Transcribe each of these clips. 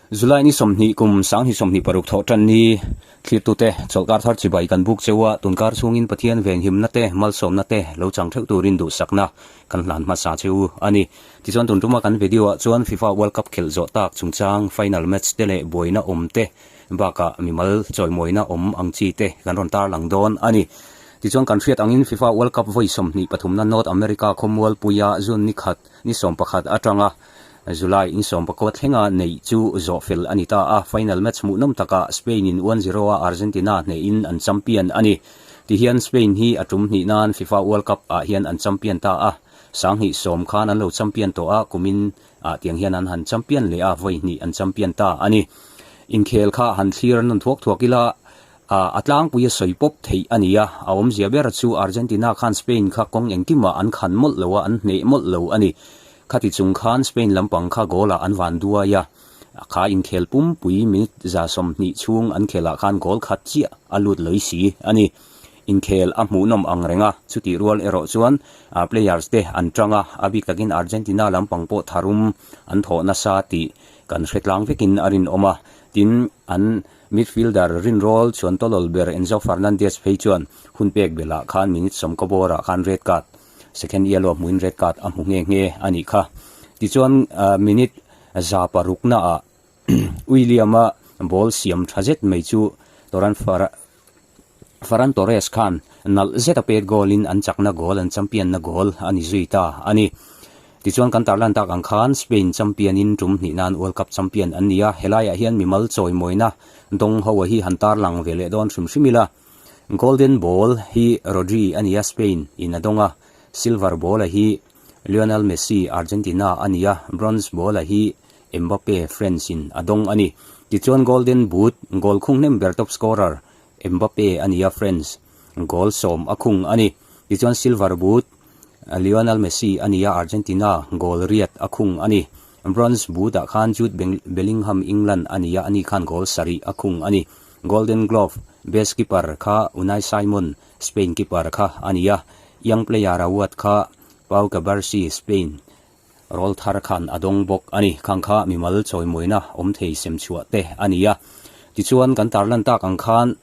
July ni 20 kum 2026 thawh tan ni thlirtute chawlhkar thar chibai kan buk cheu a, tunkar chhungin Pathian venghimna te malsawmna te lo chang theuh turin duhsakna kan hlan hmasa cheu a ni. Tichuan tun tuma kan video ah chuan FIFA World Cup khelh zawh tak chungchang final match te leh buaina awm te bakah mimal chawimawina awm ang chi te kan rawn tarlang dawn a ni. Tichuan kan hriat angin FIFA World Cup vawi 23 na North America khawmualpuia June ni khat ni 11 atanga July ni 19 thlenga neih chu zawh fel a ni ta a, final match hmuhnawm takah Spain in 1-0 a Argentina hnehin an champion a ni. Tihian Spain hi a tum hnih nan FIFA World Cup ah hian an champion ta a, 2010 khan an lo champion tawh a, kumin ah tiang hian an han champion leh a, vawi hnih an champion ta a ni. Inkhel kha han thlir nawn thuak thuak ila, a tlangpui a sawi pawp theih a ni a, a awmzia ber chu Argentina khan Spain kha kawng engkimah an khan mawlh lo a, an hneh mawlh lo a ni. Khati chung khan Spain lampang kha goal ah an van duai a, kha inkhel pumpui minute 20 chhung an khelh ah khan goal khat chiah a lut loi si a ni. Inkhel a hmuhnawm ang reng a, chutih rual erawh chuan players te an tang a, a bik takin Argentina lampang pawh tharum an thawh nasa tih kan hre tlang vekin a rinawm a, tin an midfielder rinrawl chuan tawlawl ber Enzo Fernandez phei chuan hun pek belh ah khan minute 10 bawr ah khan red card Second yellow hmuin red card a hmu nghe nghe a nih kha. Tichuan minute 600 naah William-a ball siam tha zet mai chu Toran Ferran Torres khan nalh zet a pet goal in an chakna goal an champion na goal a ni zui ta a ni. Tichuan kan tarlan tak ang khan Spain champion in tum hnih nan World Cup champion an ni a, helaiah hian mimal chawimawina dawng ho hi han tarlang ve leh dawn hrim hrim ila. Golden Ball hi Rodri a ni a, Spain in a dawng a, Silver Ball a hi Lionel Messi, Argentina a ni a, Bronze Ball a hi Mbappe, France in a dawng a ni. Tichuan Golden Boot, goal khung hnem ber top scorer, Mbappe a ni a, France, goal 10 a khung a ni. Tichuan Silver Boot, Lionel Messi a ni a, Argentina, goal 8 a khung a ni. Bronze Boot ah khan Jude Bellingham, England a ni a, ani khan goal 7 a khung a ni. Golden Glove, Best Keeper kha Unai Simon, Spain keeper kha a ni a, Young Player Award kha Pau Cubarsí, Spain, rawl thar khan a dawng bawk a ni. Khang kha mimal chawimawina awm thei sem chhuah te a ni a. Tichuan kan tarlan tak ang khan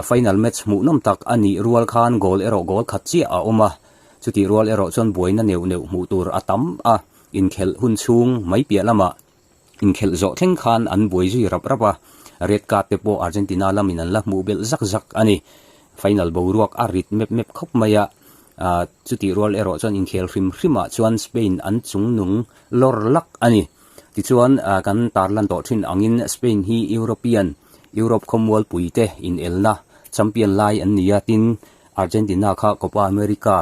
final match hmuhnawm tak a nih rual khan goal erawh goal khat chiah a awm a, chutih rual erawh chuan buaina neuh neuh hmuh tur a tam a, inkhelh hun chhung mai piah lamah Inkhelh zawh thleng khan an buai zui rap rap a, red card te pawh Argentina lamin an la hmuh belh zak zak a ni. Final boruak a rit mep mep khawp mai a, chutih rual erawh chuan inkhel hrim hrimah chuan Spain an chungnung lawr lak a ni. Tichuan kan tarlan tawh thin angin Spain hi European, Europe khawmualpui te inelna champion lai an ni a, tin Argentina kha Copa America,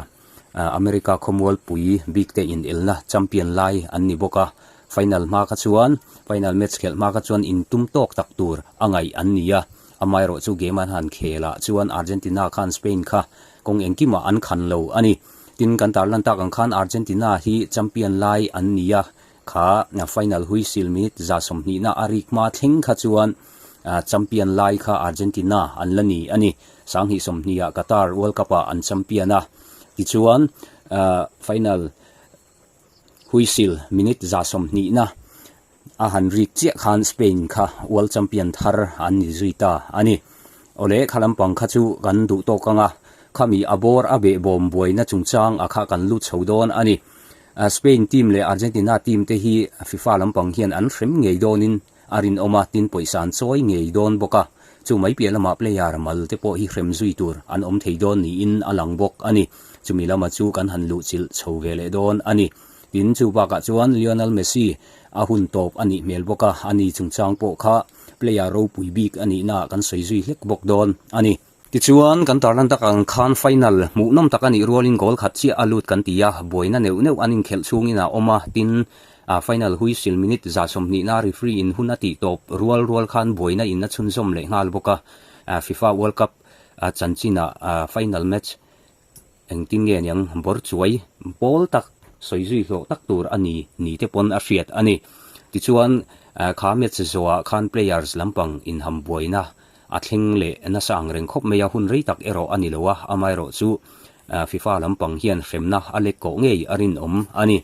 America khawmualpui bik te inelna champion lai an ni bawk a, final hma kha chuan final match khelh hma kha chuan intum tawk tak tur a ngaih an ni a, amaherawh chu game an han khel ah chuan Argentina khan Spain kha kawng engkimah an khan lo a ni. Tin kan tarlan tak ang khan Argentina hi champion lai an ni a, kha final huisil minute 20 na a rik hma thleng kha chuan champion lai kha Argentina an la ni a ni. 2020 ah Qatar World Cup ah an champion a, tichuan final huisil minute 20 na a han rik chiah khan Spain kha World Champion thar an ni zui ta a ni. Awle kha lampang kha chu kan duh tawk ang a, khami a bawr a behbawm buaina chungchang a kha kan lut chho dawn a ni. Spain team leh Argentina team te hi FIFA lampang hian an hrem ngei dawnin a rinawm a, tin pawisa an chawi ngei dawn bawk a, chu mai piah lamah player mal te pawh hi hrem zui tur an awm thei dawn niin a lang bawk a ni. Chumi lama chu kan han luh chilh chho ve leh dawn a ni. Tin, chu bakah chuan Lionel Messi a hun tawp a nih hmel bawk a, ani chungchang pawh kha player ropui bik a nihnaah kan sawi zui hlek bawk dawn a ni. Tichuan, kan tarlan tak ang khan final hmuhnawm tak a nih rualin goal khat chiah a lut kan ti a, buaina neuh neuh an inkhelh chhungin a awm a, tin, final huisil minute 20 na referee in hun a tih tawp rual rual khan buaina in a chhunzawm leh nghal bawk a, FIFA World Cup chanchinah final match Engtin nge niang bawr chuai pawl tak sawi zui hlawh tak tur a ni ni te pawn a hriat a ni. Tichuan kha match zawhah khan players lampang inham buaina a thleng leh nasa ang reng khawp mai a, hun rei tak erawh a ni lo a, amaherawh chu FIFA lampang hian hremna a lek kawh ngei a rinawm a ni.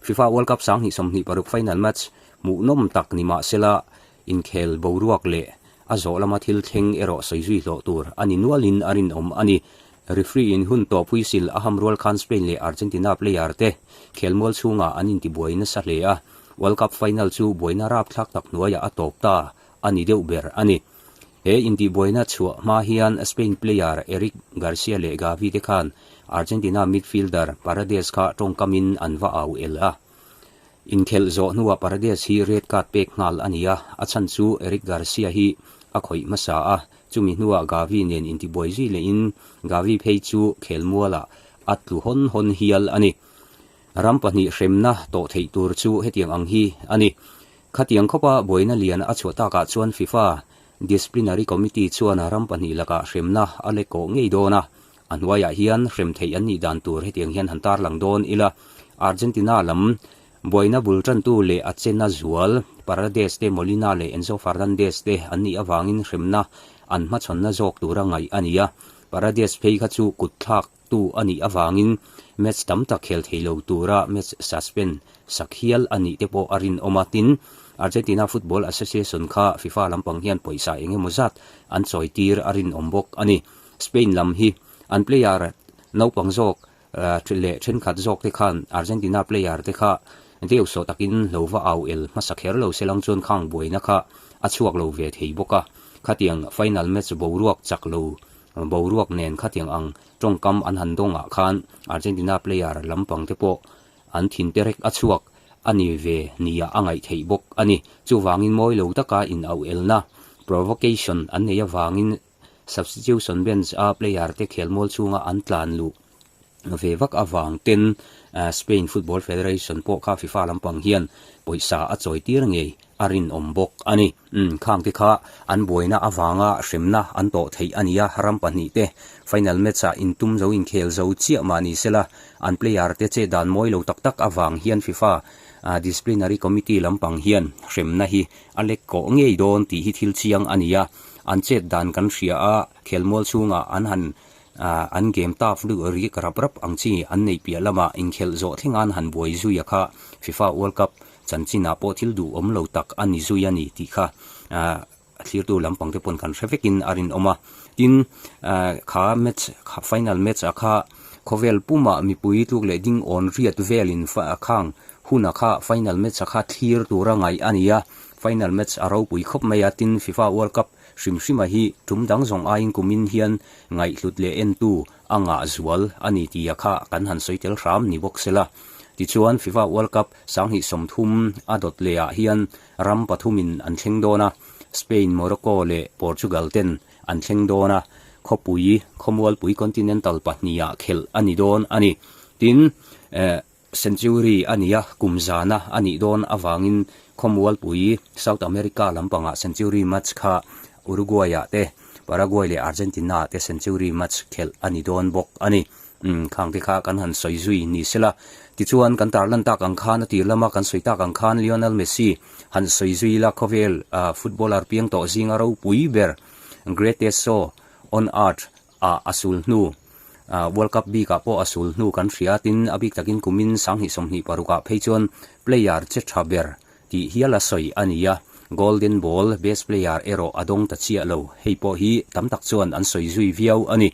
FIFA World Cup 2026 final match hmuhnawm tak ni mahsela. Inkhel boruak leh a zawh lama thil thleng erawh sawi zui hlawh tur a ni nualin a rinawm a ni. Referee in hun tawp whistle a ham rual khan Spain leh Argentina player te khelmual chhungah an intibuai nasa hle a, World Cup final chu buaina rapthlak tak hnuaiah a tawp ta a ni deuh ber a ni. He intihbuaina chhuah hma hian Spain player Eric Garcia leh Gavi te khan Argentina midfielder Paredes kha tawngkamin an va au el a. Inkhelh zawh hnuah Paredes hi red card pek nghal a ni a, a chhan chu Eric Garcia hi a khawih hmasa a, chumi hnuah Gavi nen intibuai zui lehin Gavi phei chu khelmualah a tlu hawn hawn hial a ni. Ram pahnih hremna tawh theih tur chu hetiang ang hi a ni. Khatiang khawpa buaina lian a chhuah takah chuan FIFA Disciplinary Committee chuan ram pahnih lakah hremna a lek kawh ngei dawn a, a hnuaiah hian hrem theih an nih dan tur hetiang hian han tarlang dawn ila. Argentina lam buaina bul tantu leh a chena zual Paredes te, Molina leh Enzo Fernandez te an nih avangin hremna an hmachhawnna zawk tura ngaih a ni a, Paredes phei kha chu kut thlak tu a nih avangin match tam tak khel thei lo tura match suspend sak hial a nih te pawh a rinawm a. Tin, Argentina Football Association kha FIFA lampang hian pawisa eng emaw zat an chawi tir a rinawm bawk a ni. Spain lam hi an player naupang zawk leh thenkhat zawk te khan Argentina player te kha deuhsawh takin lo va au el hmasa kher lo se lang chuan khang buaina kha a chhuak lo ve thei bawk a. Khatiang final match boruak chak lo Boruak nen khatiang ang tawngkam an han dawngah khan Argentina player lampang te pawh an thin te rek a chhuak a ni ve nia a ngaih theih bawk a ni. Chuvangin mawi lo taka inauelna, provocation, an nei avangin substitution bench a player te khelmual chhunga an tlan luh ve vak avang ten Spain Football Federation pawh kha FIFA lampang hian pawisa a chawi tir ngei a rinawm bawk a ni. Umm khang te kha an buaina avanga hremna an tawh theih a nia, ram pahnih te final match ah intum zo inkhel zo chiah mah ni sela an player te chet dan mawi lo tak tak avang hian FIFA Disciplinary Committee lampang hian hremna hi a lek kawh ngei dawn tih hi thil chiang a nia, an chet dan kan hria a, khelmual chhungah an han An game taf luh rik rap rap ang chi an neih piah lamah inkhelh zawh thleng an han buai zui a kha FIFA World Cup chanchinah pawh thil duhawm lo tak a ni zui a ni tih kha a thlirtu lampang te pawn kan hre vekin a rinawm a. Tin, kha match final match ah kha khawvel pumah mipui tluk leh ding awn riat velin khang huna kha final match ah kha thlir tura ngaih a ni a, final match a ropui khawp mai a. Tin, FIFA World Cup Hrim hrima hi tum dang zawng aiin kumin hian ngaihhlut leh entu a ngah zual a ni tia kha kan han sawi tel hram ni bawk sela. Tichuan FIFA World Cup 2030 a dawt leh ah hian ram pathumin an thleng dawn a, Spain, Morocco leh Portugal ten an thleng dawn a, khawpui, khawmualpui continental pahniha khelh a ni dawn a ni. Tin, eh. Century a nia, kum zana a nih dawn avangin khawmualpui South America lampangah Century match kha Uruguay-ah te, Paraguay leh Argentina-ah te Century match khelh a ni dawn bawk a ni. Umm, khang te kha kan han sawi zui ni sela. Tichuan, kan tarlan tak ang khan, a tir lama kan sawi tak ang khan Lionel Messi han sawi zui ila khawvel footballer piang tawh zinga ropui ber, greatest show on earth, ah a sul hnu World Cup bikah pawh a sul hnu kan hria tin a bik takin kumin 2026 ah phei chuan player che tha ber tih hial a sawi a ni a, Golden Ball best player erawh a dawng ta chiah lo, hei pawh hi tam tak chuan an sawi zui viau a ni.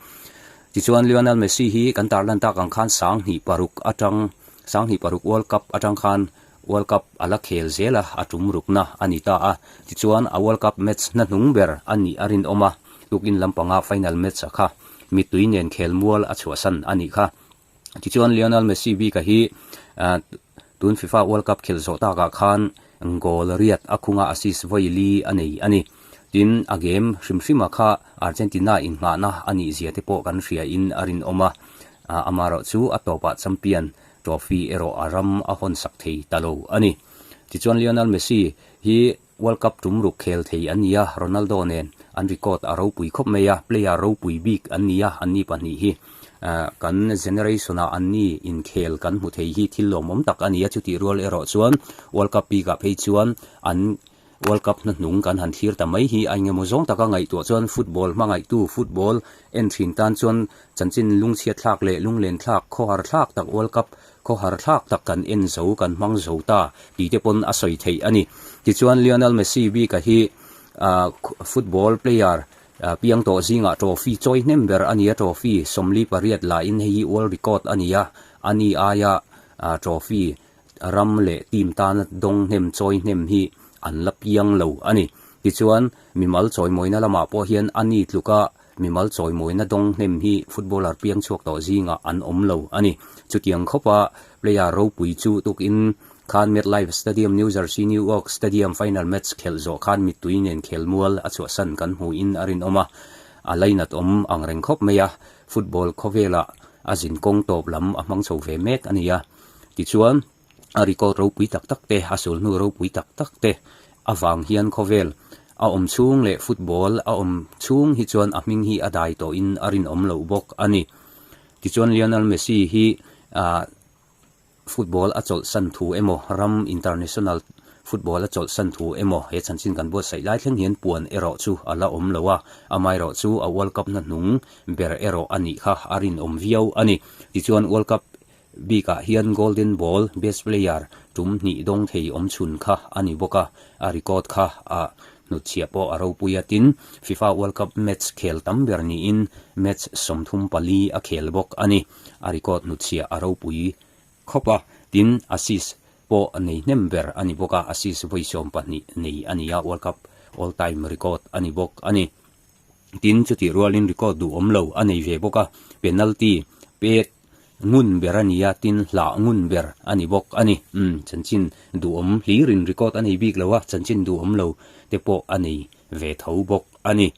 Tichuan Lionel Messi hi kan tarlan tak ang khan 2006 atang 2006 World Cup atang khan World Cup a la khel zel a, a tum rukna a ni ta a. Tichuan a World Cup match hnahnung ber a nih a rinawm a, tukin lampanga final match a kha mittui nen khel mual a chhuahsan a nih kha. Tichuan Lionel Messi bika hi tun FIFA World Cup khelh zawh takah khan goal riat a khunga assist vawi li a nei a ni. Tin, a game hrim hrima kha Argentina innghahna a nih zia te pawh kan hria in a rinawm a, amaherawhchu a tawpah champion trophy erawh a ram a hawn sak thei ta lo a ni. Tichuan Lionel Messi hi World Cup tum ruk khel thei an ni a, Ronaldo nen an record a ropui khawp mai a, player ropui bik an ni a, anni pahnih hi kan generation ah anni inkhel kan hmu thei hi thil lawmawm tak a ni a, chutih rual erawh chuan World Cup bikah phei chuan an. World Cup hnahnung kan han thlir ta mai hi a engemaw zawng taka ngaihtuah chuan football hmangaihtu, football en thin tan chuan chanchin lungchhiat thlak leh lunglen thlak, khawhar thlak tak World Cup khawhar thlak tak kan en zo, kan hmang zo ta tih te pawn a sawi theih a ni. Tichuan Lionel Messi bika hi football player piang tawh zingah trophy chawi hnem ber a ni a, trophy 48 lahin hei hi world record a ni a, a ni aia trophy ram leh team tana dawng hnem chawi hnem hi an la piang lo a ni. Tichuan, mimal chawimawina lamah pawh hian a ni tluka mimal chawimawina dawng hnem hi footballer piang chhuak tawh zingah an awm lo a ni. Chutiang khawpa player ropui chu tukin khan MetLife Stadium, New Jersey New York Stadium final match khelh zawh khan mittui nen khelmual a chhuahsan kan hmuhin a rinawm a, a lainat awm ang reng khawp mai a, football khawvelah a zinkawng tawp lam a hmang chho ve mek a ni a. Tichuan, a record ropui tak tak te, a sulhnu ropui tak tak te avang hian khawvel a awm chhung leh football a awm chhung hi chuan a hming hi a dai tawhin a rinawm loh bawk a ni. Tichuan, Lionel Messi hi ah football a chawlhsan thu emaw, ram international football a chawlhsan thu emaw he chanchin kan buatsaih lai thleng hian puan erawh chu a la awm lo a, amaherawh chu a World Cup hna hnung ber erawh a nih kha a rinawm viau a ni. Tichuan, World Cup Bikah hian Golden Ball Best Player tum hnih dawng thei awm chhun kha a ni bawk a, a record kha a hnutchhiah pawh a ropui a. Tin, FIFA World Cup match khel tam ber niin match 34 a khel bawk a ni. A record hnutchhiah a ropui khawp a, tin, assist pawh nei hnem ber a ni bawk a, assist vawi 12 nei a ni a, World Cup all time record a ni bawk a ni. Tin, chutih rualin record duhawm lo a nei ve bawk a, penalty pet ngun ber a ni a, tin hlah ngun ber a ni bawk a ni. Umm, chanchin duhawm hlirin record a nei bik lo a, chanchin duhawm lo te pawh a nei ve tho bawk a ni.